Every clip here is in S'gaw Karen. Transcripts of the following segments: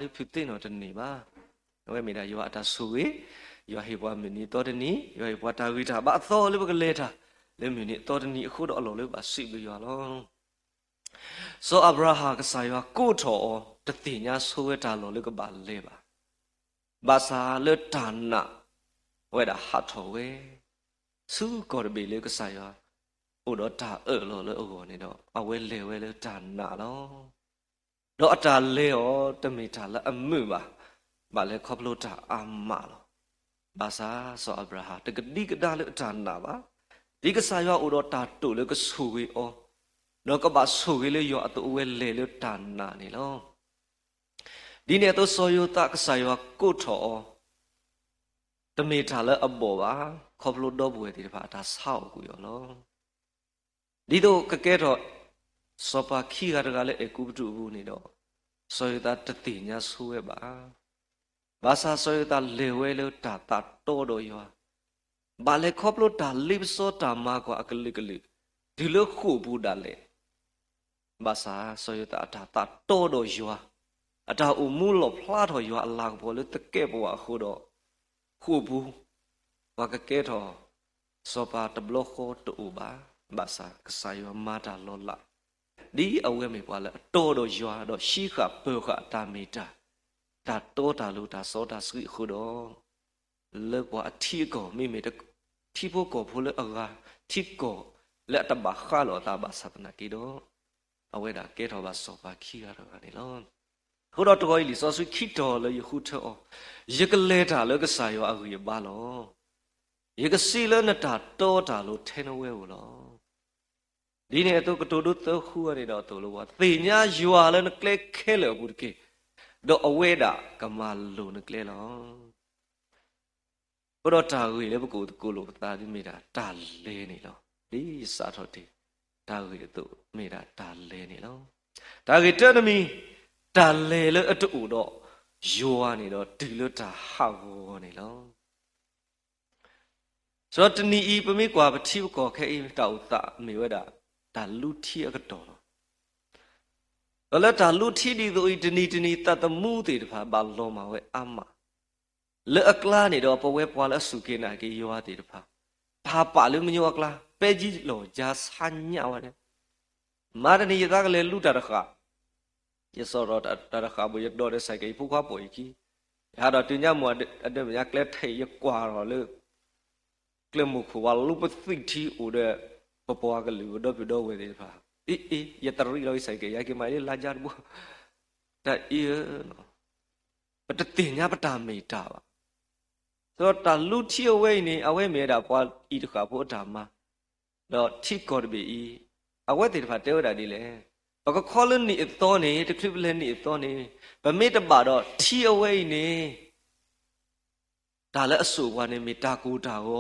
လၢဖုးသ့ၣ်နီၣ်တန့ၢ်ဘၣ်. အဝဲမ့ၢ်ဒၣ်ယွၤအတၢ်ဆိၣ်ဂ့ၤ, ယွၤဟ့ၣ်ပှၤမုၢ်နံၤအသီတနံၤ, ယွၤဟ့ၣ်ပှၤတၢ်ဂံၢ်တၢ်ဘါအသီလၢပကလဲၤတၢ် လၢမုၢ်နံၤအသီတနံၤအဃိဒီး အလီၢ်လၢပဘၣ်စံးဘျုးယွၤလီၤ. စီၤအၤဘြၤဟၣ် ကစၢ်ယွၤကိးထီၣ်အီၤ တသ့ၣ်ညါဆိဝဲတၢ်လီၢ်လၢကဘၣ်လဲၤဘၣ်. ဘၣ်ဆၣ်လၢတၢ်နာ် အဝဲဒၣ်ဟးထီၣ်ဝဲ ဆူကီၢ်တဘ့ၣ်လၢကစၢ်ယွၤ အိၣ်ဒီးတၢ်အၢၣ်လီၤလၢအဂီၢ်န့ၣ်ဒီး အဝဲလဲၤဝဲလၢတၢ်နာ်လီၤ. ဒီးအတၢ်လဲၤအီၤ တမ့ၢ်တၢ်လၢအမုာ်ဘၣ်, ဘၣ်လဲၤခီဖျိတၢ်အါမးလီၤ. ဘၣ်ဆၣ်စီၤအၤဘြၤဟၣ် တကဒံကဒါလၢအတၢ်နာ်ဘၣ်. ဒ်ကစၢ်ယွၤအိၣ်ဒီးတၢ်တိာ်လၢကဆိၣ်ဂ့ၤအီၤ, ဒီးကဘၣ်ဆိၣ်ဂ့ၤလၢယွၤအသိး အဝဲလဲၤလၢတၢ်နာ်န့ၣ်လီၤ. ဒ်န့ၣ်အသိးစီၤယိၤသး ကစၢ်ယွၤကိးထီၣ်အီၤ တမ့ၢ်တၢ်လၢအဘီၣ်ဘၣ်, ခီဖျိဒီပုၢ်ဝဲၢ်သ့ၣ်တဖၣ်အတၢ်ဆါအီၣ်ကွံာ်အီၤလီၤ. ဒ်သိးကကဲထီၣ် စီၤပၤခံဂၤတဂၤလၢအဲၤကူပတူးအပူၤန့ၣ်ဒီး စီၤယိၤသးတသ့ၣ်ညါဆိဝဲဘၣ်. ဘၣ်ဆၣ်စီၤယိၤသးလဲၤဝဲလၢတၢ်သးတီဒီးယွၤ, ဘၣ်လဲၤခီဖျိတၢ်လ့ပစီတၢ်မၤကွၢ်အကလုာ်ကလုာ် တုၤလၢဃိာ်ပူၤဒၣ်လဲာ် ဘၣ်ဆၣ်စီၤယိၤသးအတၢ်သးတီဒီးယွၤ, အတၢ်အိၣ်မူလီၣ်ဖျါထီၣ်ယွၤအလၤကပီၤလၢသကဲးပဝးအဃိဒီး, ဃိာ်ပူၤ ပှၤကကဲထီၣ် စီၤပၤတဘျီဃီတအိၣ်ဘၣ်. ဘၣ်ဆၣ်ကစၢ်ယွၤမၤတၢ်လီၤလး, ဒ်အဝဲမ့ၢ်ပှၤလၢအတီဒီးယွၤ ဒီးဟံးဃာ်ပၢၤဃာ်အတၢ်မ့ၢ်တၢ်, တၢ်တီတၢ်လိၤတၢ်စီတၢ်ဆှံအဃိဒီး လၢပှၤအထံအကီၢ် မ့မ့ၢ်ထံဖိကီၢ်ဖိလၢအဂၤ ထံကီၢ်လၢအတဘၣ်ဃးလိာ်အသးဘၣ်ဆၣ်သနာ်က့ဒီး, အဝဲဒၣ်ကဲထီၣ်ဘၣ်စီၤပၤခံဂၤတဂၤန့ၣ်လီၤ. အဃိဒီးတဂီၤအံၤလံာ်စီဆှံခံတီၤလၢယဃုထၢအီၤ, ယကလဲၤတၢ်လၢကစၢ်ယွၤအဂံၢ်အဘါလီၤ. ယကစံးလၢနတၢ်တီတၢ်လိၤထဲနဝဲဧိၤလီၤ. ဒ်န့ၣ်အသိးကတိၤဒိသၢဃုန့ၣ်ဒီးအသိးလၢပှၤသ့ၣ်ညါယွၤလၢနကျဲခဲလၢာ်အပူၤတက့ၢ်, ဒီးအဝဲဒၣ်ကမၤလိာ်နကျဲလီၤ. အဃိဒီးတၢ်ဂ့ၢ်လၢပကအိၣ်သကိးလိာ်ပသးဒ်မ့ၢ်ဒၣ်တၢ်လဲၤန့ၣ်လီၤ. ဒ်ယစးထီၣ်တ့ၢ် တၢ်ဂ့ၢ်အသိးမ့ၢ်ဒၣ်တၢ်လဲၤန့ၣ်လီၤ. တၢ်ဂ့ၢ်တၢတမံၤ, တၢ်လဲၤလၢအတအိၣ်ဒီးယွၤန့ၣ်ဒီးတုၤလၢတၢ်ဟးဂီၤန့ၣ်လီၤ. ဒီးတနံၤအံၤ ပမ့ၢ်ကွၢ်ပထံပကီၢ်ခဲအံၤ တၢ်အိၣ်သးမ့ၢ်ဝဲဒၣ် တၢ်လူထံအကတီၢ်လီၤ. ဒီးလၢတၢ်လူထံဒ်သိးအံၤ တနံၤတနံၤ သးသမူသ့ၣ်တဖၣ် ဘၣ်လီၤမၢ်ဝဲအါမး, လၢအကျါန့ၣ်ဒီး ပဝဲပှၤလၢအစူၢ်က့ၤနာ်က့ၤယွၤသ့ၣ်တဖၣ် ဖးပာ်လၢမညိအကျါ ပဲကံလီၤ ယါဆါညၣ်ဝဲဒၣ် မၤတနံၤယသးကလဲၤလူတၢ်တဃာ်, ယစိာ်ထီၣ်တၢ်တဃာ်ဘၣ် ယဒိးဒီးစဲးကဲး ယဖိခွါပိာ်ယခံ, ယဟးဒီးတုၤညါမ့ၢ်အဒၢးမဲာ်ညါကျဲထဲး ယကွၢ်ထီၣ်လၢ ကျဲမိၢ်ခိၣ်ဝါလီၤ ပသွံၣ်ထံအိၣ်ဒီး ပပှၤကလုာ်ပဒီပုၢ်ဒီဝဲၢ်သ့ၣ်တဖၣ်, အ့ အ့ ယတရံးလီၤယစဲးကဲး ယဟဲက့ၤမးလၢလါယါတဘိ, တၢ်အံၤဧၢ, ပတသ့ၣ်ညါပတၢ်မ့ၢ်တၢ်ဘၣ်. ဒီးတၢ်လူထံအဝဲအံၤန့ၣ် အဝဲမ့ၢ်ဝဲဒၣ်ပှၤအံၤတဃာ်ဖိအတၢ်မၤ, ဒီးထံကီၢ်တဘ့ၣ်အံၤ အဝဲသ့ၣ်တဖၣ်တဲဝဲဒၣ်ဒ်လဲၣ်, ပကခီလၢနံၣ်အသီန့ၣ် တချုးပလဲၤနံၣ်အသီန့ၣ် ပမ့ၢ်တဘၣ်ဒီးထံအဝဲအံၤန့ၣ် တၢ်လၢအစိာ်ပှၤန့ၣ် မ့ၢ်တၢ်ကိၢ်တၢ်ဂီ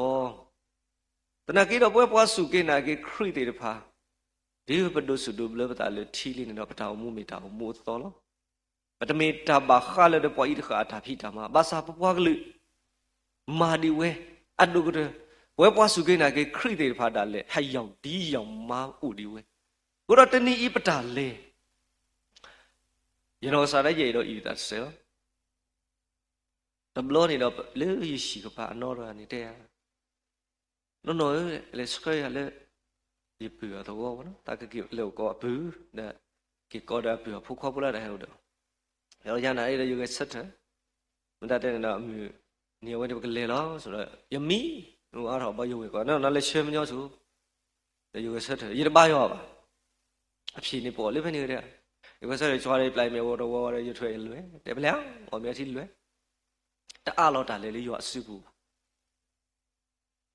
ၤ, သနာ်က့ဒီး ပဝဲပှၤစူၢ်က့ၤနာ်က့ၤခရံာ်သ့ၣ်တဖၣ် တုၤပဒိးစူၣ်ဒိးဘျၢပသးလၢထံလံန့ၣ်ဒီး ပတၢ်အိၣ်မူမ့ၢ်တၢ်အိၣ်မူအသီလီၤ. ပတမ့ၢ်တၢ်ဘၣ်ဃးလၢၤဒီးပှၤအံၤတဃာ်အတၢ်ဖံးတၢ်မၤ, ဘၣ်ဆၣ်ပပှၤကလုာ် မၤဒံးဝဲ, အဒိၣ်ကတၢၢ်, ပဝဲပှၤစူၢ်က့ၤနာ်က့ၤခရံာ်သ့ၣ်တဖၣ်ဒၣ်လဲာ် ဟးယီၢ်ဒံယီၢ်မါအိၣ်ဒံးဝဲ, အဃိဒီးတနံၤအံၤပတၢ်လဲၤ ယနီၢ်ကစၢ်ဒၣ်ယဲၢ်ဒီးအံၤသးတစဲးလီၤ. တဘျီန့ၣ်ဒီး လၢယဟံၣ်ကပၤအနီၢ်တဂၤန့ၣ်တဲ, နီၢ်နီၢ်ဧၢ, လဲၤဆှၢယၤလၢ ယပုၢ်အသဝီဝဲနီၤ, တၢ်ကက့ၤလဲၤအိၣ်ကိးအပုၢ်, ဒီးက့ၤကိးဒီးအပုၢ်အဖိခွါဖိလၢတၢ်ဟဲအိၣ်ဒီး, ယၤနၤအံၤဒီးယဂဲၤဆၢထၢၣ်, မ့ၢ်တၢ်တဲန့ၣ်ဒီး မုၢ်နံၤအဝဲန့ၣ်ပကလဲၤလီၤ, ဆိဒီး ယမံ, မုၢ်အါထီၣ်ဘၣ်ယဝဲၢ်ကိး, နီၢ်နီၢ်လဲၤဆှၢမညီဆိ ဒီးယဂဲၤဆၢထၢၣ် ယတဘါယွၤဘၣ်. အဖံးန့ၣ်ပိာ်လၢဖဲန့ၣ်ဒီး, ယဂဲၤဆၢထၢၣ် ယဆွဲဒီးယပျဲၢ်မ့ၢ်ဝီတဝီဒီး ယထွဲယလွဲၢ်, တဲပလဲၤအီၤ အီၣ်မ့ၢ်အထံလွဲၢ်, တအးလီၤတၢ်လဲၤလၢယွၤအစုပူၤဘၣ်.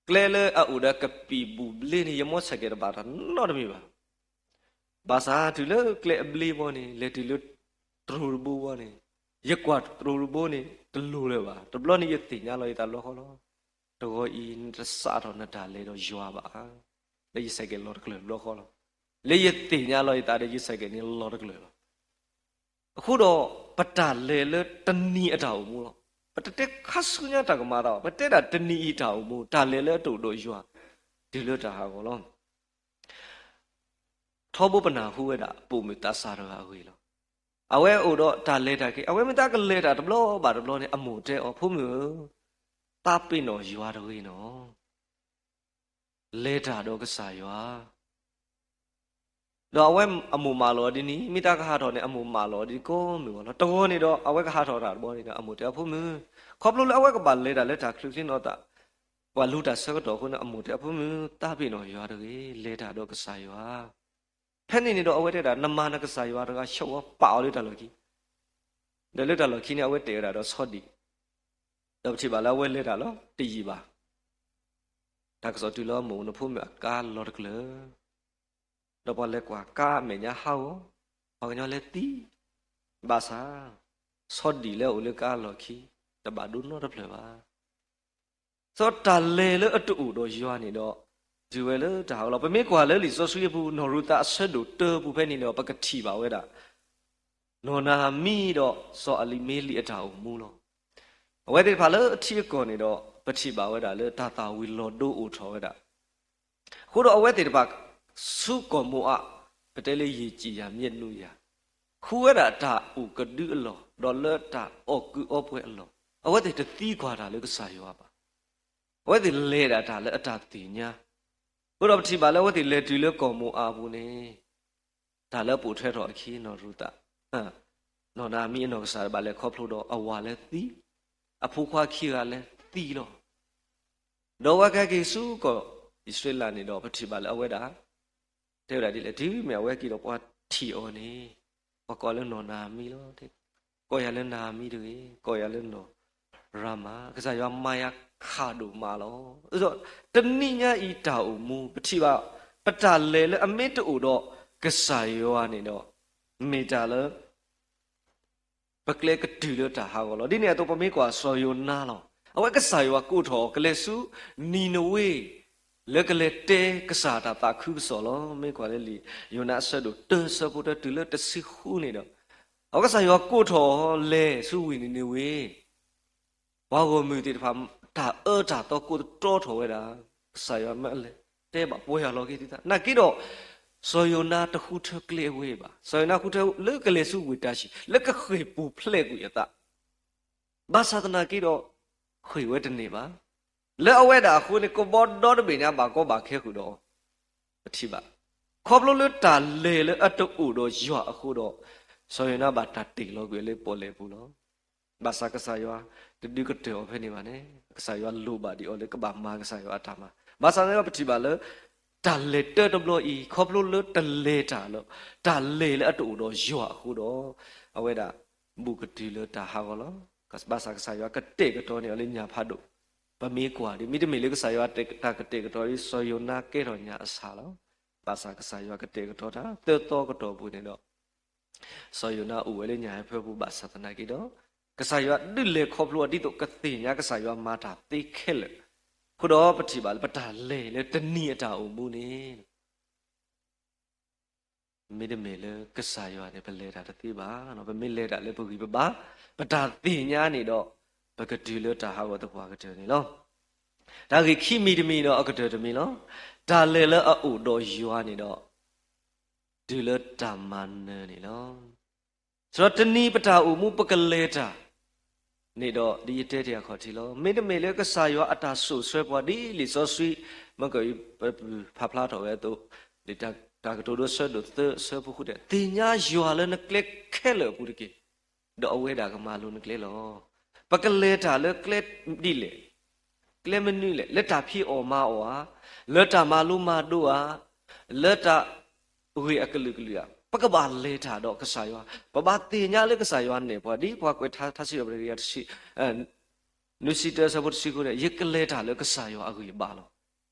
ကျဲလၢအအိၣ်ဒီးကပံာ်ဘူၣ်ဘျ့န့ၣ် ယမီၢ်ဆဲးကဲးတဘၣ်တၢ်နီတမံၤဘၣ်. ဘၣ်ဆၣ်တုၤလၢကျဲအဘျ့ဘီန့ၣ် လဲၤတုၤလၢတြိၤတဘိဘီန့ၣ်, ယကွၢ်တြိၤတဘိန့ၣ် တလိၤလၢၤဘၣ်. တဘျီန့ၣ်ယသ့ၣ်ညါလီၤယသးတဘျီဃီလီၤ. တဂီၤအံၤ နတစးထီၣ်နတၢ်လဲၤဒီးယွၤဘၣ်ဧါ. လၢယဆဲးကဲးလီၤတကျၢၤတဘျီဃီလီၤ. လၢယသ့ၣ်ညါလီၤယသးဒီးယဆဲးကဲးန့ၣ်လီၤတကျၢၤလီၤ. အဃိဒီး ပတၢ်လဲၤလၢတနံၤအတၢ်အိၣ်မူလီၤ. ပတတဲခါဆူညါတၢ်ကမၤသးဘၣ်, ပတဲဒၣ်တနံၤအံၤတၢ်အိၣ်မူ, တၢ်လဲၤလၢအတအိၣ်ဒီးယွၤ တုၤလၢတၢ်ဟးဂီၤလီၤ. ထီဘိပနၢ်ဟူဝဲဒၣ် ပိာ်မုၣ်သးစၢ်တဂၤအဂ့ၢ်လီၤ. အဝဲအိၣ်ဒီးတၢ်လဲၤတၢ်က့ၤ, အဝဲမ့ၢ်တၢ်ကလဲၤတၢ်တဘျီဘၣ်တဘျီန့ၣ် အမိၢ်တဲအီၤ, ဖိမုၣ်ဧၢ, သးပ့ၤနီၣ်ယွၤတဂ့ၤနီၤ. လဲၤတၢ်ဒီးကစၢ်ယွၤ ဒီးအဝဲအမိၢ်မၢလီၤဒ်န့ၣ်, မ့ၢ်တၢ်ကဟးထီၣ်န့ၣ် အမိၢ်မၢလီၤဒ်ကိးမုၢ်ဂီၤလီၤ. တဂီၤန့ၣ်ဒီး အဝဲကဟးထီၣ်တၢ်တဘျီန့ၣ်ဒီး အမိၢ်တဲအီၤ, ဖိမုၣ်, ခီဖျိလၢအဝဲကဘၣ်လဲၤတၢ်လၢတၢ်ချုးချ့နီၢ်သး, ပှၤလူၤတၢ်ဆၢကတီၢ်အဃိန့ၣ် အမိၢ်တဲအီၤ, ဖိမုၣ်, သးပ့ၤနီၣ်ယွၤတဂ့ၤ, လဲၤတၢ်ဒီးကစၢ်ယွၤ. ဖဲန့ၣ်န့ၣ်ဒီး အဝဲတဲဒၣ်, နမၤနကစၢ်ယွၤတဂၤ ဆှၢဝဲပာ်အီၤလၢတၢ်လီၢ်ခံ, ဒီးလၢတၢ်လီၢ်ခံန့ၣ် အဝဲတဲဝဲဒၣ်ဒီးဆီဒံၣ်, ဒီးပထံၣ်ဘၣ်လၢအဝဲလဲၤတၢ်လီၤ, တယံာ်ဘၣ် တၢ်ကစီၣ်တုၤလၢအမိၢ်နဖိမုၣ်အကါလီၤတကျၢၤ, ဒီးပှၤလဲၤကွၢ်ကါအမဲာ်ညါဟးဂီၤ, ပှၤကညီလဲၤသံ, ဘၣ်ဆၣ် ဆီဒံၣ်လၢအအိၣ်လၢကါလီၢ်ခံ တဘၣ်ဒိနီတဖျၢၣ်ဘၣ်. ဒီးတၢ်လဲၤလၢအတအိၣ်ဒီးယွၤန့ၣ်ဒီး တုၤဝဲလၢတၢ်ဟးဂီၤလီၤ. ပမ့ၢ်ကွၢ်လၢလံာ်စီဆှံအပူၤ နီၢ်ရူၤသးအဆၢဒိၣ်တၢပူၤဖဲန့ၣ်ဒီး ပကထံၣ်ဘၣ်ဝဲဒၣ် နီၢ်နၤအမံဒီးစီၤအလံၤမ့လံးအတၢ်အိၣ်မူလီၤ. အဝဲသ့ၣ်တဖၣ်လၢအထံအကီၢ်န့ၣ်ဒီး ပထံၣ်ဘၣ်ဝဲဒၣ်လၢတၢ်သၣ်ဝံၤလီၤဒိအိၣ်ထီၣ်ဝဲဒၣ်. အဃိဒီးအဝဲသ့ၣ်တဖၣ် ဆူကီၢ်မိၤအး, ပတဲလၢယံာ်ကံၢ်ယၤမ့ၣ်နူယၤ, ဃုဝဲဒၣ်တၢ်အိၣ်ကဒုအလီၢ်, ဒီးလၢတၢ်အီၣ်ကုးအီပှဲၤအလီၢ်, အဝဲသ့ၣ်တသံကွၢ်တၢ်လၢကစၢ်ယွၤဘၣ်. အဝဲသ့ၣ်လဲၤဒၣ်တၢ်လၢအတၢ်သ့ၣ်ညါ, အဃိဒီးပထံၣ်ဘၣ်လၢအဝဲသ့ၣ်လဲၤတုၤလၢကီၢ်မိၤအးအပူၤန့ၣ် တၢ်လၢအပိာ်ထွဲထီၣ်အခံ နီၢ်ရူၤသး, နီၢ်နၤအမံအနီၢ်ကစၢ်တဘၣ်လဲၤခီဖျိဒီးအဝၤလၢသံ, အဖိခွါခံဂၤလၢသံလီၤ. ဒီးဝဲကဟဲက့ၤဆူကီၢ်အံၣ်စရ့လးန့ၣ်ဒီး ပထံၣ်ဘၣ်လၢအဝဲဒၣ် တဲဝဲဒၣ်ဒ်လဲၣ်, တုၤမ့ၢ်အဝဲက့ၤဒီးပှၤထံၣ်အီၤန့ၣ်, ပှၤကိးလၢနီၢ်နၤအမံလီၤ. ကိးယၤလၢနၤအမံတဂ့ၤ, ကိးယၤလၢနီၢ်ရၤမၤ, ကစၢ်ယွၤမၤယၤခးဒိၣ်မးလီၤ. ဒီးတနံၤညါအံၤတၢ်အိၣ်မူ ပထံၣ်ဘၣ် ပတၢ်လဲၤလၢအမ့ၢ်တအိၣ်ဒီးကစၢ်ယွၤန့ၣ်ဒီး မ့ၢ်တၢ်လၢ ပကျဲကတုၤလၢတၢ်ဟးဂီၤလီၤ. ဒ်န့ၣ်အသိး ပမ့ၢ်ကွၢ်စီၤယိၤနါလီၤ. အဝဲကစၢ်ယွၤကိးထီၣ်အီၤ ကလဲၤဆူနံၤနဝ့, လၢကလဲၤတဲကစၢ်တၢ်သးခုကစီၣ်လီၤ. မ့ၢ်ကွၢ်လၢလံာ်ယိၤနါအဆၢဒိၣ်တၢ ဆၢဖိတၢတုၤလၢတဆံဃုန့ၣ်ဒီး, အဝဲကစၢ်ယွၤကိးထီၣ်အီၤလဲၤဆူဝ့ၢ်နံၤနဝ့, ပှၤဂီၢ်မုၢ်သ့ၣ်တဖၣ် တၢ်အၢတၢ်သီကိးတတြီထီၣ်ဝဲဒၣ်, ကစၢ်ယွၤမၢအလဲၤတဲဘၣ်ပှဲၤယၤလီၤက့ၤသုသး. နာ်က့ဒီး စီၤယိၤနါတဃုထၢကျဲအဝဲဘၣ်. စီၤယိၤနါဃုထၢလၢကလဲၤဆူဝ့ၢ်တၢ်ၡံၣ် လၢကဃ့ၢ်ပူၤဖျဲးကွံာ်အသး, ဘၣ်ဆၣ်သနာ်က့ဒီး ဃ့ၢ်ဝဲတန့ၢ်ဘၣ်. လၢအဝဲဒၣ်အဃိန့ၣ် ကဘီဒီတဘ့ၣ်န့ၣ် အဘၣ်ကီဘၣ်ခဲဃုာ်ဒီး ပထံၣ်ဘၣ်. ခီဖျိလၢတၢ်လဲၤလၢအတအိၣ်ဒီးယွၤအဃိဒီး, စီၤယိၤနါဘၣ်တၢ်တ့ၢ်လီၤကွံာ်လၢပီၣ်လဲၣ်ပူၤလီၤ. ဘၣ်ဆၣ်ကစၢ်ယွၤတဒုးကတၢၢ်အီၤဖဲန့ၣ်ဘၣ်န့ၣ်, ကစၢ်ယွၤလိၣ်ဘၣ်ဒံးအီၤလၢကဘၣ်မၤကစၢ်ယွၤအတၢ်မၤ. ဘၣ်ဆၣ်န့ၣ်ဒီးပထံၣ်ဘၣ်လၢ တၢ်လဲၤတၢတဘျီအံၤ ခီဖျိလၢတလဲၤတၢ်လၢ တၢ်လဲၤလၢအတအိၣ်ဒီးယွၤအဃိဒီး, အဝဲဒၣ် ဘူးကတုၤလၢတၢ်ဟးဂီၤလီၤ. ဘၣ်ဆၣ်ကစၢ်ယွၤကတဲာ်ကတီၤန့ၢ်အီၤလၢညၣ်ဖးဒိၣ်, ပမ့ၢ်ကွၢ်ဒီး မ့တမ့ၢ်လၢကစၢ်ယွၤတၢ်ကတဲာ်ကတီၤဒီး စီၤယိၤနါကဲထီၣ်ညၣ်အဆၣ်လီၤ. ဘၣ်ဆၣ်ကစၢ်ယွၤကတဲာ်ကတီၤတၢ် သၢသီကတီၢ်ပူၤန့ၣ်ဒီး စီၤယိၤနါအိၣ်ဝဲလၢညၣ်ဟဲဖၢပူၤ ဘၣ်ဆၣ်သနာ်က့ဒီး, ကစၢ်ယွၤဒုးလဲၤခီဖျိအီၤဒ်သိးကသ့ၣ်ညါကစၢ်ယွၤမၤတၢ်သ့ခဲလၢာ်. အဃိဒီးပထံၣ်ဘၣ်လၢပတၢ်လဲၤလၢတနံၤအတၢ်အိၣ်မူန့ၣ် မ့တမ့ၢ်လၢကစၢ်ယွၤန့ၣ် ပလဲၤတၢ်တသ့ဘၣ်. ပမ့ၢ်လဲၤတၢ်လၢပဂံၢ်ပဘါ, ပတၢ်သ့ၣ်ညါန့ၣ်ဒီး ပကတုၤလၢတၢ်ဟးဂီၤသပှၢ်ကတၢၢ်န့ၣ်လီၤ. တၢ်ဂ့ၢ်ခံမံၤတမံၤဒီးအကတၢၢ်တမံၤလီၤ. တၢ်လဲၤလၢအအိၣ်ဒီးယွၤန့ၣ်ဒီး တုၤလၢတၢ်မၤနၢၤန့ၣ်လီၤ. ဆိုတော့တနံၤပတၢ်အိၣ်မူပကလဲၤတၢ်န့ၣ်ဒီး ဒ်ယတဲတ့ၢ်အခီၣ်ထံးလီၤ. မ့တမ့ၢ်လၢကစၢ်ယွၤအတၢ်စိာ်ဆှၢပှၤဒ်လံာ်စီဆှံ မ့ၢ်ကဖးဖျါထီၣ်ဝဲအသိး, တၢ်ကတိၤဒိ ဆၢဒိၣ်သၢ ဆၢဖိဃုတဲ, သ့ၣ်ညါယွၤလၢနကျဲခဲလၢာ်အပူၤတက့ၢ်, ဒီးအဝဲဒၣ်ကမၤလိၤနကျဲလီၤ. ပကလဲၤတၢ်လၢကျဲဒ်လဲၣ်, ကျဲမနုၤလဲၣ်, လၢတၢ်ဖံးအီၣ်မၤအီၣ်ဧါ, လၢတၢ်မၤလိမၤဒိးဧါ, လၢတၢ်ဂ့ၢ်အကလုာ်ကလုာ်ဧါ, ပကဘၣ်လဲၤတၢ်ဒီးကစၢ်ယွၤ, ပဘၣ်သ့ၣ်ညါလၢကစၢ်ယွၤနဲၣ်ပှၤ ဒ်ပှၤကွဲးထါ ထါစံးထီၣ်ပတြၢၤ တကယၤတဆံ, နွံဆံတၢ ဆၢဖိတဆံဃုန့ၣ်, ယကလဲၤတၢ်လၢကစၢ်ယွၤအဂံၢ်အဘါလီၤ.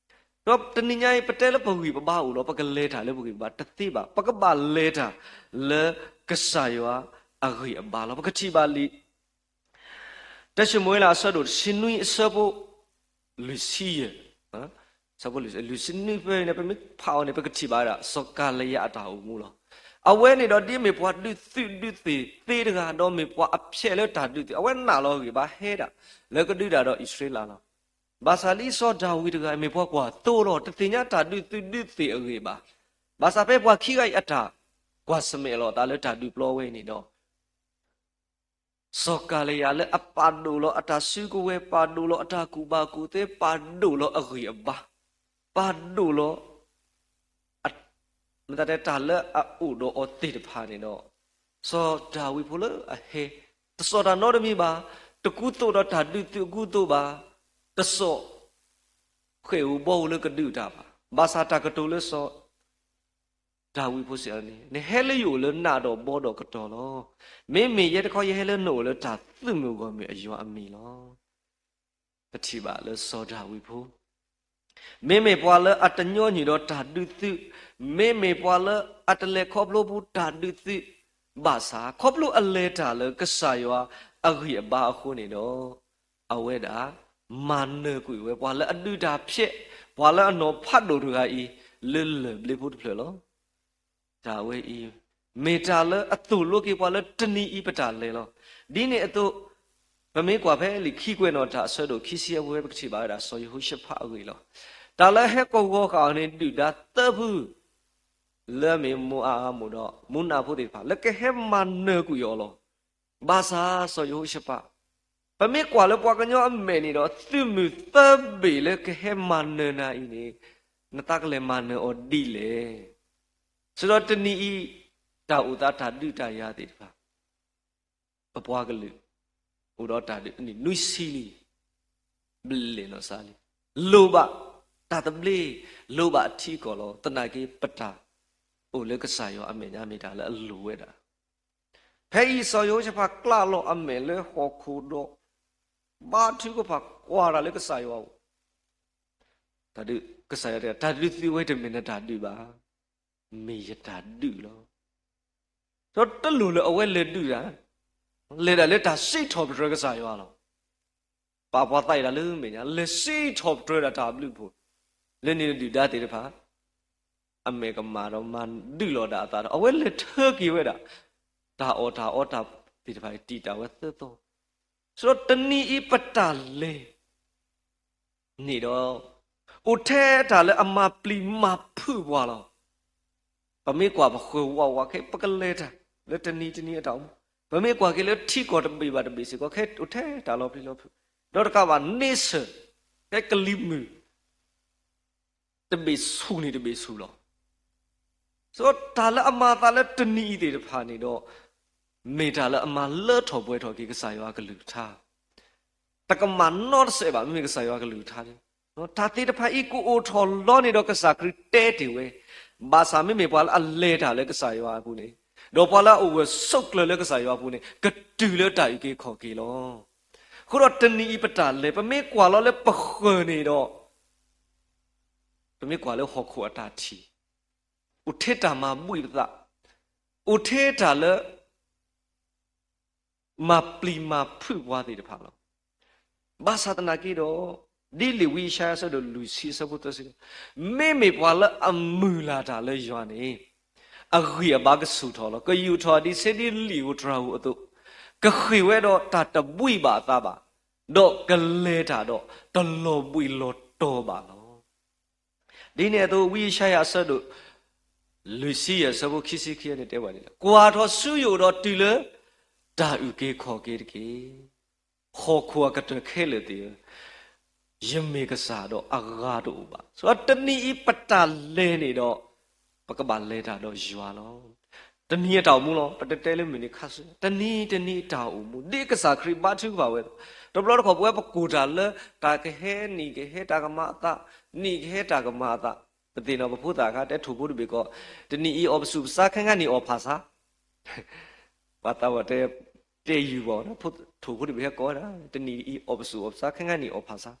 ဒီးတနံၤညါအံၤ ပတဲလၢပဂံၢ်ပဘါအိၣ်လီၤ, ပကလဲၤတၢ်လၢပဂံၢ်ပဘါတသ့ဘၣ်. ပကဘၣ်လဲၤတၢ်လၢကစၢ်ယွၤအဂံၢ်အဘါလီၤ. ပကထံၣ်ဘၣ်လံ တၢၡမူၤအ့လးအဆၢဒိၣ်တဆံနွံအဆၢဖိ လွံၢ်ဆံယဲၢ်, ဆၢဖိလွံၢ်ဆံ, လွံၢ်ဆံနွံဖဲအံၤန့ၣ် ပမ့ၢ်ဖးအီၤန့ၣ် ပကထံၣ်ဘၣ်ဝဲဒၣ် စီၤကၤလယးအတၢ်အိၣ်မူလီၤ. အဝဲန့ၣ်ဒီးဒ်မ့ၢ်ပှၤဒုးသုးဒုးသ့ၣ်သ့တဂၤ, ဒီးမ့ၢ်ပှၤအဖျဲးလၢတၢ်ဒုးသုး, အဝဲနာ်လီၤအဂံၢ်ဘါ ဟဲဒၣ်လၢကဒုးတၢ်ဒီးအံၣ်စရ့လးလီၤ. ဘၣ်ဆၣ်လၢစီၤဒၤဝံးတဂၤ မ့ၢ်ပှၤကွၢ်သိလီၤ, တသ့ၣ်ညါတၢ်ဒုးသုးဒုးသ့ၣ်အဂ့ၢ်ဘၣ်. ဘၣ်ဆၣ်ဖဲပှၤခံဂၤအံၤအတၢ်ကွၢ်ဆၢၣ်မဲာ်လီၤအသးလၢတၢ်ဒုးပျီဝဲအံၤန့ၣ်ဒီး စီၤကၤလံယၤလၢအပာ်ဒိၣ်လီၤအတၢ်စုကဝဲၤ, ပာ်ဒိၣ်လီၤအတၢ်ကူၣ်ဘၣ်ကူၣ်သ့, ပာ်ဒိၣ်လီၤအဂံၢ်အဘါ, ပာ်ဒိၣ်လီၤ မ့ၢ်တၢ်တဲတၢ်လၢအအိၣ်ဒီးအီၤသ့ၣ်တဖၣ်န့ၣ်ဒီး, စီၤဒၤဝံးဖိလၢအဟဲ, တစိာ်တၢ်နီတမံၤဘၣ်, တကူသိးဒီးတၢ်ဒုးသုးအကူသိးဘၣ်, တစိာ် ဃဲၣ်ဧိၤဘီဧိၤလၢကဒုးတၢ်ဘၣ်. ဘၣ်ဆၣ်တၢ်ကတိၤလၢစီၤဒၤဝံးဖိစံးအီၤန့ၣ်, နဟဲလၢယအိၣ်လၢနးဒီးဘီဒီးကတီၤလီၤ. မ့မ့ၢ်ယဲတခီယဟဲလၢနအိၣ်လၢတၢ်သုးမုၢ်ဂီၢ်မုၢ်အယွၤအမံၤလီၤ. ပထံၣ်ဘၣ်လၢစီၤဒၤဝံးဖိ မ့မ့ၢ်ပှၤလၢအတညီနုၢ်ဒီးတၢ်ဒုးသုး, မ့မ့ၢ်ပှၤလၢအတလဲၤခီဖျိဘူးတၢ်ဒုးသုး, ဘၣ်ဆၣ်ခီဖျိအလဲၤတၢ်လၢကစၢ်ယွၤအဂံၢ်အဘါအဃိန့ၣ်ဒီး, အဝဲဒၣ်မၤနၢၤကွံာ်ဝဲ ပှၤလၢအဒုးတၢ်ဖျဲး, ပှၤလၢအနီၤဖးဒိၣ်တဂၤအံၤ လၢလၢၢ်ဘျ့ဖိတဖျၢၣ်လီၤ. တၢ်ဝဲအံၤ မ့ၢ်တၢ်လၢအသိၣ်လိက့ၤပှၤလၢတနံၤအံၤပတၢ်လဲၤလီၤ. ဒ်န့ၣ်အသိး, ပမ့ၢ်ကွၢ်ဖဲလံာ်ခံကွဲးနီၣ်တၢ်အဆၢဒိၣ်ခံဆံအဝဲ ပကထံၣ်ဘၣ်ဝဲဒၣ်စီၤယဟိၤၡဖးအဂ့ၢ်လီၤ. တၢ်လၢဟဲကဝီၤဃာ်အီၤန့ၣ် ဒုၣ်ဒါသၢဖု လၢအမ့ၢ်မိၤအၤအမိၣ်ဒီးမူနၤဖိသ့ၣ်တဖၣ် လၢကဟဲမၤနၢၤကွံာ်အီၤလီၤ. ဘၣ်ဆၣ်စီၤယဟိၤၡဖး, ပမ့ၢ်ကွၢ်လၢပှၤကညီအမဲာ်န့ၣ်ဒီး သုးမုၢ်သၢဘ့ၣ်လၢကဟဲမၤနၢၤနၤအံၤန့ၣ်, နသးကလဲၤမၤနၢၤအီၤဒ်လဲၣ်. စံးဒီးတနံၤအံၤ တၢ်အိၣ်သးတၢ်ဒုးတၢ်ယၤသ့ၣ်တဖၣ် ပပှၤကလုာ် အိၣ်ဒီးတၢ်ဒုးနံၣ်နွံဆံလံ, ဘျဲၣ်နီၢ်စၢ်လံ, လိၣ်ဘၣ်တၢ်သဘျ့, လိၣ်ဘၣ်အထံအကီၢ်လီၤ. သနာ်က့ ပတၢ်အိၣ်လၢကစၢ်ယွၤအမဲာ်ညါမ့ၢ်တၢ်လၢအလိၣ်ဝဲဒၣ်. ဖဲအံၤစီၤယဟိၤၡဖးကျးလီၤအမဲာ်လၢဟီၣ်ခိၣ်ဒီး ဘါထုကဖၣ်ကွၢ်တၢ်လၢကစၢ်ယွၤအအိၣ်, တၢ်ဒုး, ကစၢ်ယွၤတဲ တၢ်ဒုးသုးဝဲတမ့ၢ်နတၢ်ဒုးဘၣ်, မ့ၢ်ယတၢ်ဒုးလီၤ. ဒီးတလိၣ်လၢအဝဲလဲၤဒုးတၢ်, လဲၤဒၣ်လၢတၢ်စံးထီၣ်ပတြၢၤကစၢ်ယွၤလီၤ. ပာ်ပှၤသးအံၤဒၣ်လၢမဲာ်ညါ လဲၤစံးထီၣ်ပတြၢၤဒၣ်တၢ်ဘျုးဖှိၣ်, လၢန့ၣ်ဒုၣ်ဒါသ့ၣ်တဖၣ် အမဲာ်ကမၣ်ဒီးမၤဒုးလီၤဒၣ်အသးဒီး အဝဲလဲၤထၢက့ၤဝဲဒၣ် တၢ်အီၣ်တၢ်အီတၢ်သ့ၣ်တဖၣ် တံာ်တာ်ဝဲသၢသီ, စံးဒီးတနံၤအံၤပတၢ်လဲၤ န့ၣ်ဒီး အိၣ်ထဲတၢ်လၢအမၤပျံၤမၤဖုးပှၤလီၤ. ပမ့ၢ်ကွၢ်ပဃၢၤဝးဝးခဲအံၤ ပကလဲၤတၢ်လၢတနံၤတနံၤအတၢ်အိၣ်မူ, ပမ့ၢ်ကွၢ်က့ၤလၢထံကီၢ်တဘ့ၣ်ဘၣ်တဘ့ၣ်စ့ၢ်ကီး ခဲအံၤအိၣ်ထဲတၢ်လီၤပျံၤလီၤဖုး, ဒီးတကးဘၣ်န့ဆၢၣ် ဖဲကလံၤမုၢ် တဘ့ၣ်ဆူၣ်န့ၣ်တဘ့ၣ်ဆူၣ်လီၤ. စံးတၢ်လၢအမၤအသးလၢတနံၤအံၤသ့ၣ်တဖၣ်န့ၣ်ဒီး မ့ၢ်တၢ်လၢအမၤလၢထီၣ်ပှဲၤထီၣ်က့ၤကစၢ်ယွၤအကလုၢ်ကထါ, တကမၣ်နီတစဲးဘၣ် မ့မ့ၢ်ကစၢ်ယွၤအကလုၢ်ကထါန့ၣ်, တၢ်သ့ၣ်တဖၣ်အံၤကအိၣ်ထီၣ်လီၤန့ၣ်ဒီး ကစၢ်ခရံာ်တဲတ့ၢ်ဝဲ, ဘၣ်ဆၣ်မ့မ့ၢ်ပှၤလၢအလဲၤတၢ်လၢကစၢ်ယွၤအပူၤန့ၣ်, ဒီးပှၤလၢအအိၣ်ဂၢၢ်ဆိးကျၢၤလၢကစၢ်ယွၤအပူၤန့ၣ် ကတုၤလၢတၢ်အုၣ်က့ၤခီၣ်က့ၤလီၤ. အဃိဒီးတနံၤအံၤပတၢ်လဲၤ ပမ့ၢ်ကွၢ်လီၤလၢပဃၢၤန့ၣ်ဒီး ပမ့ၢ်ကွၢ်လၢဟီၣ်ခိၣ်အတၢ်ထံၣ်, အိၣ်ထဲတၢ်မၤဘှံးပသး, အိၣ်ထဲတၢ်လၢ မၤပျံၤမၤဖုးပှၤသ့ၣ်တဖၣ်လီၤ. ဘၣ်ဆၣ်သနာ်က့ဒီး ဒ်လံာ်ဝံယၡါယၤအဆၢဒိၣ်လွံၢ်ဆံအဆၢဖိသၢဆံ, မ့မ့ၢ်ပှၤလၢအမုၢ်လၢ်တၢ်လၢယွၤန့ၣ် အဂံၢ်အဘါကဆူၣ်ထီၣ်လီၤ. ကယူာ်ထီၣ်ဒ်ဆ့ဒ့လံာ်ဧိၤတြၤဧိၤအသိး, ကဃ့ၢ်ဝဲဒီးတၢ်တဘှံးဘၣ်အသးဘၣ်, ဒီးကလဲၤတၢ်ဒီးတလီၤဘှံးလီၤတီၤဘၣ်လီၤ. ဒ်န့ၣ်အသိး ဝံယၡါယၤအဆၢဒိၣ် လွံၢ်ဆံယဲၢ်အဆၢဖိခံဆံခံန့ၣ်တဲဝဲဒ်လဲၣ်, ကွၢ်ထီၣ်ဆူယအိၣ်ဒီးတုၤလၢ တၢ်အုၣ်က့ၤခီၣ်က့ၤတက့ၢ်. ဟီၣ်ခိၣ်အကတၢၢ်ခဲလၢာ်သ့ၣ်ဧၢ, ယမ့ၢ်ကစၢ်ဒီးအဂၤတအိၣ်ဘၣ်. စံးတနံၤအံၤပတၢ်လဲၤန့ၣ်ဒီး ပကဘၣ်လဲၤတၢ်ဒီးယွၤလီၤ. တနံၤအတၢ်အိၣ်မူလီၤ. ပတတဲလၢမုၢ်နံၤခါဆူညါ, တနံၤတနံၤအတၢ်အိၣ်မူ ဒ်ကစၢ်ခရံာ်ဘါထုကဖၣ်ဝဲအသိး, တဘျီတခီၣ်ပဝဲပကိၢ်တၢ်လၢ တၢ်ကဟဲနံၣ်ကဟဲတၢ်ကမၤအသး, နံၣ်ကဟဲတၢ်ကမၤအသး, ပသ့ၣ်နီၣ်ပဖိသၣ်အခါ တဲထိၣ်ဖိတဘ့ၣ်ကီး, တနံၤအံၤအီၣ်ပဆူၣ်ပဆါ ခဲငါနံၣ်အီၣ်ဖးဆါ ပှၤသးဝဲတဲ, တဲယုၢ်ဘၣ်ဝဲဒၣ်, ထိၣ်ဖိတဘ့ၣ်ဟဲကီးဝဲဒၣ်, တနံၤအံၤအီၣ်ပဆူၣ်အီၣ်ပဆါ ခဲငါနံၣ်အီၣ်ဖးဆါ.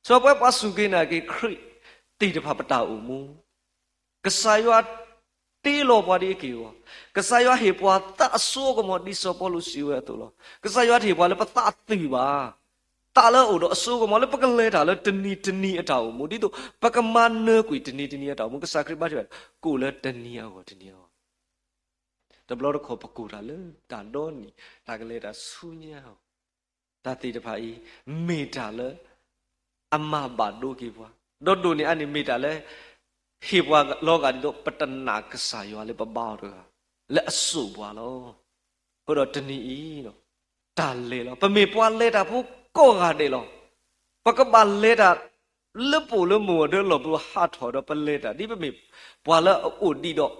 စံးပဝဲပှၤစူၢ်က့ၤနာ်က့ၤခရံာ်သ့ၣ်တဖၣ်ပတၢ်အိၣ်မူ ကစၢ်ယွၤတ့လီၤပှၤဒ်အက့ၢ်အဂီၤ, ကစၢ်ယွၤဟ့ၣ်ပှၤသးအစိအကမီၤဒ်စီၤပီလူးစံးဝဲအသိးလီၤ. ကစၢ်ယွၤတဟ့ၣ်ပှၤလၢပသးအသွံၣ်ဘၣ်, သးလၢအအိၣ်ဒီးအစိအကမီၤလၢပကလဲၤတၢ်လၢတနံၤတနံၤအတၢ်အိၣ်မူ ဒ်သိးပကမၤနၢၤကွံာ်တနံၤတနံၤအတၢ်အိၣ်မူ, ကစၢ်ခရံာ်ဘါထုကဖၣ် ကအိၣ်လၢတနံၤအဂီၢ်တနံၤအဂီၢ် တဘျီတခီၣ်ပကိၢ်တၢ်လၢတၢ်ဒီနံၣ် တၢ်ကလဲၤတၢ်ဆူညါအီၤ, တၢ်သ့ၣ်တဖၣ်အံၤ မ့ၢ်တၢ်လၢ အမၤဘၣ်ဒိက့ၤပှၤ, ဒီးဒိၣ်န့ၢ်အါန့ၢ်မ့ၢ်တၢ်လၢ ဟ့ၣ်ပှၤလီၤဂာ်ဒ်သိးပတနာ်ကစၢ်ယွၤလၢပဘါအီၤတဂၤ လၢအစိာ်ပှၤလီၤ. အဃိဒီးတနံၤအံၤ တၢ်လဲၤလီၤ. ပမ့ၢ်ပှၤလဲၤတၢ်ဖိကိးဂၤဒဲးလီၤ. ပကဘၣ်လဲၤတၢ်လၢပအိၣ်လၢမုၢ်ဂီၤဒၢလီၢ်ဘျီဟးထီၣ်ဒီး ပလဲၤတၢ် ဒ်ပမ့ၢ်ပှၤလၢအအိၣ်ဒံးဒီးတၢ်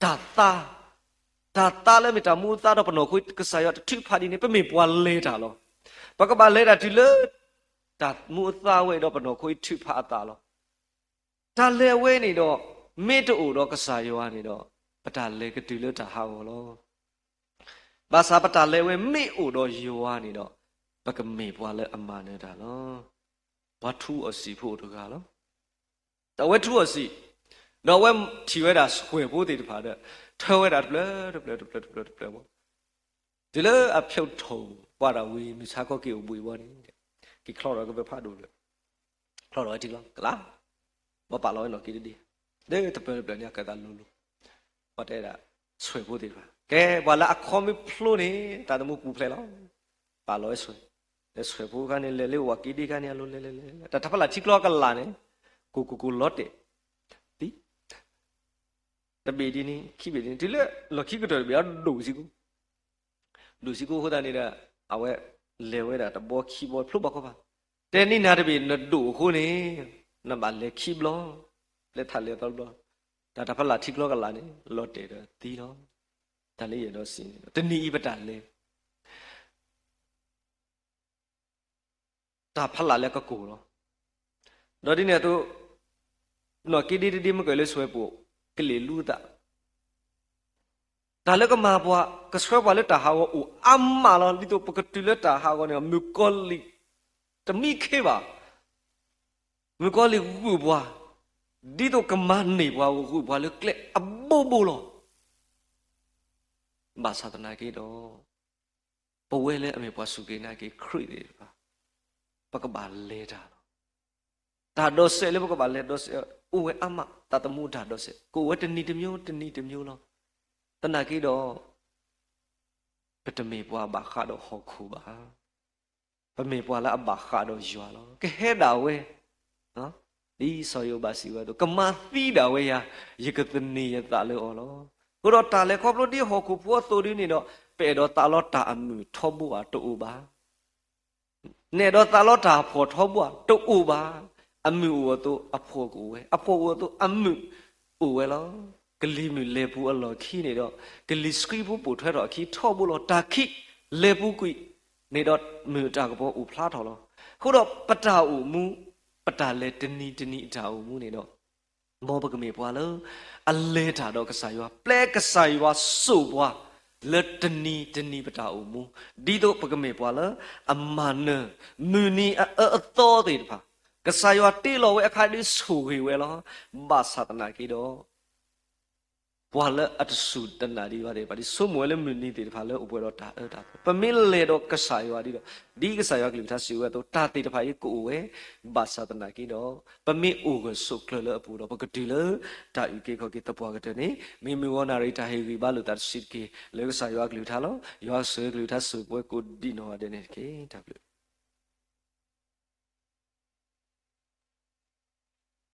သါ, တၢ်သါလၢမ့ၢ်တၢ်မူအသါဒီးပနီၢ်ခိကစၢ်ယွၤတထုးဖးဒ်န့ၣ် ပမ့ၢ်ပှၤလဲၤတၢ်လီၤ. ပကဘၣ်လဲၤတၢ်တုၤလၢ တၢ်မူအသါဝဲဒီးပနီၢ်ခိထုးဖးအသးလီၤ. တၢ်လဲၤဝဲန့ၣ်ဒီး မ့ၢ်တအိၣ်ဒီးကစၢ်ယွၤန့ၣ်ဒီး ပတၢ်လဲၤကတုၤလၢတၢ်ဟးဂီၤလီၤ. ဘၣ်ဆၣ်ပတၢ်လဲၤဝဲမ့ၢ်အိၣ်ဒီးယွၤန့ၣ်ဒီး ပကမ့ၢ်ပှၤလၢအမၤနၢၤတၢ်လီၤ. ပှၤထူအီၣ်စံာ်ဖိအိၣ်တဂၤလီၤ. ဒီးအဝဲထူအီၣ်စံာ်, ဒီးအဝဲထံၣ်ဝဲဒၣ်ဆွဲၣ်ဖိသ့ၣ်တဖၣ်ဒီး ထၢဝဲဒၣ်တဖျၢၣ်တဖျၢၣ်တဖျၢၣ်တဖျၢၣ်တဖျၢၣ်ဘၣ် တုၤလၢအဖျိထီၣ်ပှၢ်တၢ်ဝံၤ မုၢ်ဆါခီက့ၤအိၣ်ဘှံးဘၣ်န့ၣ်, က့ၤချီထီၣ်ကဘၢဖးဒိၣ်တဖျၢၣ်, ချီထီၣ်ဝဲထံလီၤကလါ, ဘၣ်ပာ်လီၤဝဲနီၣ်က့တဒ့, လၢတဖျၢၣ်တဖျၢၣ်န့ၣ် အကသးလိၤလိၤ, ပှၤတဲဒၣ်, ဆွဲၣ်ဖိသ့ၣ်တဖၣ် ကဲပှၤလၢအခီမ့ၢ်ဖျိန့ၣ် တၢ်သမူပူၤဖျဲးလီၤ. ပာ်လီၤဝဲဆွဲၣ်, လၢဆွဲၣ်ဖိခါန့ၣ် လဲၤလၢဝၤက့ဒ့ခါန့ၣ် အလိၤလဲၤလဲၤလဲၤလဲၤ တၢ်တဖးလၢ်ထံကျီကလးန့ၣ်, ကိၢ်ကိၢ်ကိၢ်လီၤတဲာ်, သံ တဘ့ၣ်ဒ်န့ၣ် ခံဘ့ၣ်ဒ်န့ၣ် တုၤလၢလီၢ်ခံကတၢၢ်တဘ့ၣ် အဒိၣ်စ့ၢ်ကီး, ဒိၣ်စ့ၢ်ကီးအဃိသတးန့ၣ်ဒီး အဝဲလဲၤဝဲဒၣ်တဘီခံဘီဖျိဘၣ်ခီဘၣ်, တဲနံၤနၤတဘ့ၣ်နဒိၣ်အဃိန့ၣ်, နဘၣ်လဲၤခံဘျီ, လဲၤထးလဲၤသီတဘျီ, တၢ်တဖးလၢ်ထံကျီကလးန့ၣ် လီၤတဲာ်ဒီးသံလီၤ. တၢ်လၢယအဲၣ်ဒိးစံးန့ၣ် တနံၤအံၤပတၢ်လဲၤ တၢ်ဖးလၢ်လၢကကိၢ်လီၤ. ဒီးဒ်န့ၣ်အသိး, နီၣ်က့ဒ့တဒ့မ့ၢ်ကလၢဆွဲၣ်ဖိ, ကလ့ၣ်လူသး, တၢ်လၢကမၤပှၤ ကဆှၢပှၤလၢတၢ်ဟးဂီၤအိၣ်အါမးလီၤ. ဒ်သိးပကတုၤလၢတၢ်ဟးဂီၤန့ၣ် မုၣ်ကီၤလံၢ် တမံခ့ဘၣ်, မုၣ်ကီၤလံၢ်ဂုာ်ပှၤ, ဒ်သိးကမၤန့ၢ်ပှၤဂုာ်ပှၤလၢကျဲအဘိဘိလီၤ. ဘၣ်ဆၣ်သနာ်က့ဒီး ပဝဲလၢအမ့ၢ်ပှၤစူၢ်က့ၤနာ်က့ၤခရံာ်သ့ၣ်တဖၣ်, ပကဘၣ်လဲၤတၢ်လီၤ. တၢ်ဒိးစဲးလၢပကဘၣ်လဲၤဒိးစဲး အိၣ်ဝဲအါမး, တၢ်သမူတၢ်ဒိးစဲး ကအိၣ်ဝဲတနံၤတမျိုး တနံၤတမျိုးလီၤ. သနာ်က့ဒီး ပတမ့ၢ်ပှၤဘၣ်ဃးဒီးဟီၣ်ခိၣ်ဘၣ်. ပမ့ၢ်ပှၤလၢအဘၣ်ဃးဒီးယွၤလီၤ. ကဟဲဒၣ်ဝဲ ဒ်စီၤယိၤဘးစံးဝဲအသိး, ကမၤသံဒၣ်ဝဲယၤ, ယကသန့ၤယသးလၢအီၤလီၤ. အဃိဒီးတၢ်လဲၤခီဖျိဒ်ဟီၣ်ခိၣ်ဖိအသိးဒ်န့ၣ်ဒီး, ပအဲၣ်ဒိးသးလီတၢ်အမုာ်ထီဘိဧါ, တအိၣ်ဘၣ်. နအဲၣ်ဒိးသးလီတၢ်အဖှီၣ်ထီဘိဧါ, တအိၣ်ဘၣ်. အမုာ်အိၣ်အသိးအဖှီၣ်ကအိၣ်ဝဲ, အဖှီၣ်အိၣ်အသိးအမုာ်အိၣ်ဝဲလီၤ. ကလံၤမုၢ်လဲၤပူၤအလီၢ်ခံန့ၣ်ဒီး, ကလံၤဆှံဖိပိာ်ထွဲထီၣ်အခံထီဘိလီၤ. တၢ်ခံးလဲၤပူၤကွံာ်န့ၣ်ဒီး မုာ်တၢ်ကပီၤအိၣ်ဖျါထီၣ်လီၤ. အဃိဒီးပတၢ်အိၣ်မူ, ပတၢ်လဲၤတနံၤတနံၤအတၢ်အိၣ်မူန့ၣ်ဒီး, မ်ပကမ့ၢ်ပှၤလၢအလဲၤတၢ်ဒီးကစၢ်ယွၤ, ပျဲကစၢ်ယွၤစိာ်ပှၤလၢတနံၤတနံၤပတၢ်အိၣ်မူ, ဒ်သိးပကမ့ၢ်ပှၤလၢအမၤနၢၤ မုၢ်နံၤအအၢအသီသ့ၣ်တဖၣ်, ကစၢ်ယွၤတ့လီၤဝဲအခါဒ်ဆိၣ်ဂ့ၤဝဲလီၤ. ဘၣ်ဆၣ်သနာ်က့ဒီး ပှၤလၢအတစူၢ်တနာ်ဒံးဘၣ်သ့ၣ်တဖၣ် ဒ်ဆိကမိၣ်ဝဲလၢမုၢ်နံၤသ့ၣ်တဖၣ်လၢအိၣ်ပှဲၤဒီးတၢ်အၢတၢ်သီ, ပမ့ၢ်လဲၤဒီးကစၢ်ယွၤဒ်ဒီး, ဒ်ကစၢ်ယွၤကလုၢ်ကထါစံးဝဲအသိး, တၢ်သ့ၣ်တဖၣ်အံၤကအိၣ်ဝဲ, ဘၣ်ဆၣ်သနာ်က့ဒီး, ပမ့ၢ်အိၣ်ဂၢၢ်ဆိးကျၢၤလၢအပူၤဒီး ပကတုၤလၢတၢ်အုၣ်က့ၤခီၣ်က့ၤသပှၢ်ကတၢၢ်န့ၣ်, မ့မ့ၢ်ဂီၤနၣ်ရံၣ်တၢ်ဟ့ၣ်ဂံၢ်ဘါလိာ်သးတစုတက့ၢ်. လၢကစၢ်ယွၤကလုၢ်ကထါလီၤ. ယွၤကဆိၣ်ဂ့ၤကလုၢ်ကထါဆိၣ်ပှဲၤကိးဒံးနီၢ်ဂၤဒဲးန့ၣ်တက့ၢ်. တၢ်ဘျုး